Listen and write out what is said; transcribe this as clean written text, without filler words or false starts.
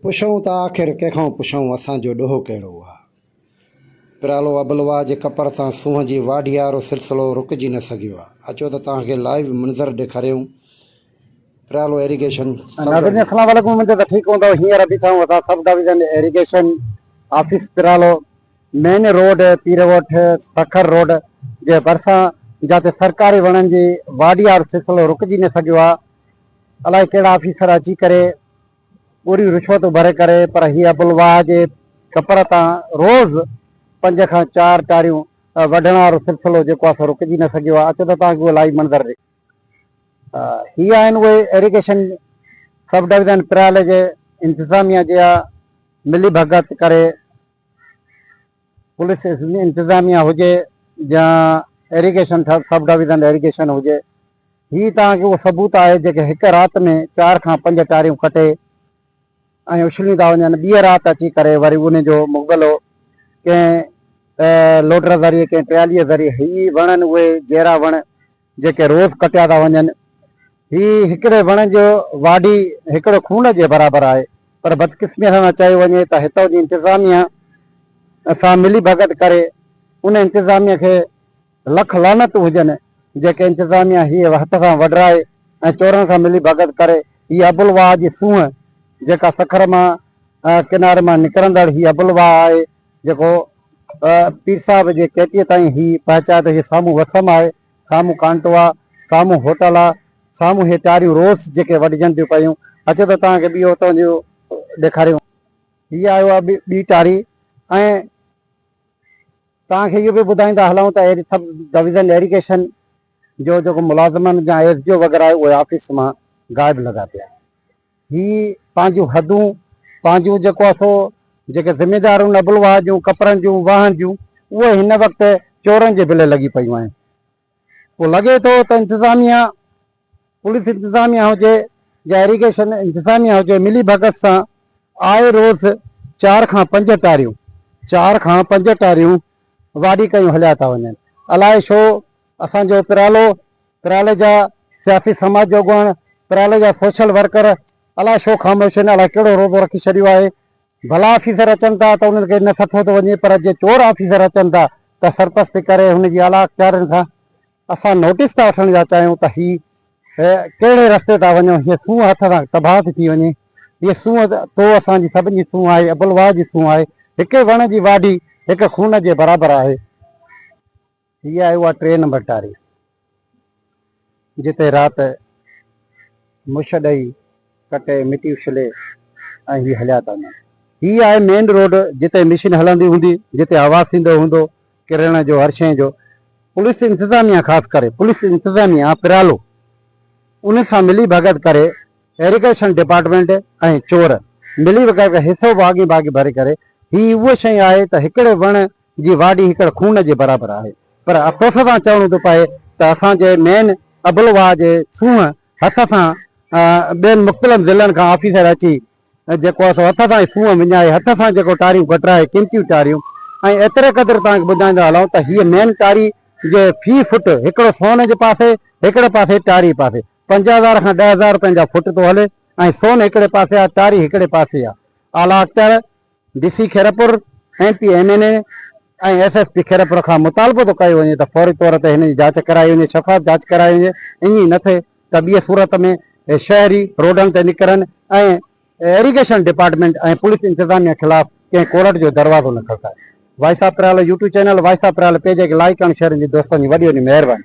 پڇون ته آخر ڪنهن کان پڇون اسان جو ڏوهه ڪهڙو آ. پرالو ابلواهه جي ڪپر تان سونهن جي واڍيارو سلسلو رڪجي نه سگهيو آ. اچو ته توهان کي لائيو منظر ڏيکاريون پرالو ايريگيشن سب ناظرين ڊويزن. اسلام عليڪم اميد ته ٺيڪ هوندؤ هينئر بيٺا آهيون اسان sub division irrigation office Paralo main road Pirgoth Sukkur road جي ڀرسان جاتي سرڪاري وڻن جي واڍيارو سلسلو رڪجي نه سگهيو آ الائي ڪهڙا آفيسر اچي ڪري ڳوريون رشوتون ڀري ڪري پر هي ابوالواهه جي ڪپر تان روز پنج کان چار ٽاريون وڍڻ وارو سلسلو جيڪو آهي سو رڪجي نه سگهيو آهي اچو ته توهان کي اهو لائيو منظر ڏي هي آهن اهي ايريگيشن سب ڊويزن پريال جي انتظاميا جي ملي ڀڳت ڪري پوليس انتظاميا هجي يا ايريگيشن سب ڊويزن ايريگيشن هجي هي توهان کي اهو ثبوت آهي جيڪي هڪ رات ۾ چار کان پنج ٽاريون ڪٽي ۽ اڇليون ٿا وڃن ٻيء رات اچي ڪري وري ان جو مغلو ڪنهن لوڊر ذريعي ڪنهن ٽراليء ذريعي هي وڻن اهي جيرا وڻ جيڪي روز ڪٽيا ٿا وڃن هي هڪڙي وڻ جو واڍي هڪڙو خون جي برابر آهي پر بدقسميء سان چيو وڃي ته هتان جي انتظاميا سان ملي ڀڳت ڪري ان انتظاميا کي لک لعنت هجن جيڪي انتظاميا هيء هٿ سان وڍرائي ۽ چورن سان ملي ڀڳت ڪري هي ابل واهه جي سونهن جيڪا سکر مان ڪناري مان نڪرندڙ هي ابل واهه آهي جيڪو پير صاحب جي ڪيٽيء تائين هي پهچائي ٿو هي سامهون وسم آهي سامهون ڪانٽو آ سامهون هوٽل آ سامهون هي ٽاريون روز جيڪي وڍجن ٿيون پيون اچو ته توهان کي ٻيو اتان جو ڏيکاريون. هي آيو آ ٻي ٽاري ۽ توهان کي اهو به ٻڌائيندا هلون ته سب ڊويزن ايريگيشن جو جيڪو ملازمن يا ايس ڊي او وغيره آهي اهي آفيس مان غائب لڳا پيا آهن. هي پنهنجون حدون پنهنجون جيڪو آهي سو جيڪي ذميدارون ابل واهه جون ڪپرن جون واهن جون اهي هن وقت چورن جي بلي لڳي پيون آهن. پوء لڳي ٿو ته انتظاميا پوليس انتظاميا هجي يا ايريگيشن انتظاميا هجي ملي ڀڳت سان آئي روز چار کان پنج ٽاريون چار کان پنج ٽاريون واڍي ڪيون هليا ٿا وڃن الائي ڇو اسان جو پرالو پرالي جا سياسي سماج جو اڳواڻ پرالي جا سوشل ورڪر الائي ڇو خاموش آهن الائي ڪهڙو روزو رکي ڇڏيو آهي ڀلا آفيسر اچن ٿا ته انهن کي نه سٺو ٿو وڃي پر جي چور آفيسر اچن ٿا ته سرپرستي ڪري هن جي اعليٰ اختيارين کان اسان نوٽيس ٿا وٺڻ جا چاهيون ته هي ڪهڙي رستي ٿا وڃو هيء سونهن هٿ سان تباهه ٿي ٿي وڃي هيء سونهن تو اسان جي سڀن جي سونهن آهي ابوالواهه جي سونهن آهي هڪ وڻ جي واڍي هڪ خون جي برابر آهي. هيء آهي اها ٽي نمبر ٽاري جتي رات مش ڏئي ڪٽي مٽي اڇلي ۽ هي هليا ٿا وڃن. هي آهي مين روڊ جتي مشين هلندي هوندي جتي آواز ٿيندو هوندو ڪرڻ جو هر شيء جو پوليس انتظاميا خاص ڪري پوليس انتظاميا پرالو ان سان ملي ڀڳت ڪري ايريگيشن ڊپارٽمينٽ ۽ چور ملي ڀڳت ڪري حصو ڀاڳي ڀاڳي ڀري ڪري هي اهو شيء آهي ته هڪڙي وڻ جي واڍي هڪڙ خون جي برابر آهي پر افسوس سان چوڻو ٿو پئي ته اسان جي مين ابوالواهه جي سونهن هٿ سان ٻين مختلف ضلعن کان آفيسر اچي جيڪو آهي سو هٿ سان ئي سونهن وڃائي هٿ سان جيڪو ٽاريون ڪٽرائي قيمتيون ٽاريون ۽ ايتري قدر توهان کي ٻڌائيندو هلان ته هيء مين ٽاري جي في فٽ هڪڙو سون جي پاسي هڪڙي پاسي ٽاري پاسي 5000 کان 10000 روپين جا فٽ ٿو هلي ۽ سون هڪڙي پاسي آهي ٽاري هڪڙي پاسي آهي اعليٰ اختيار D C Khairpur, M P M N A ۽ S S P Khairpur کان مطالبو ٿو ڪيو وڃي ته فوري طور تي هن جي جاچ ڪرائي وڃي، شفاف جاچ ڪرائي وڃي، ائين نه ٿئي ته ٻيء صورت ۾ شهري روڊن تي نڪرن ۽ ايريگيشن ڊپارٽمينٽ ۽ پوليس انتظاميا خلاف ڪنهن ڪورٽ جو دروازو نه کڙڪائي. Voice of Paralo YouTube channel, voice of Paralo page کي لائيڪ ڪرڻ شهرين جي دوستن جي وڏي وڏي مهرباني.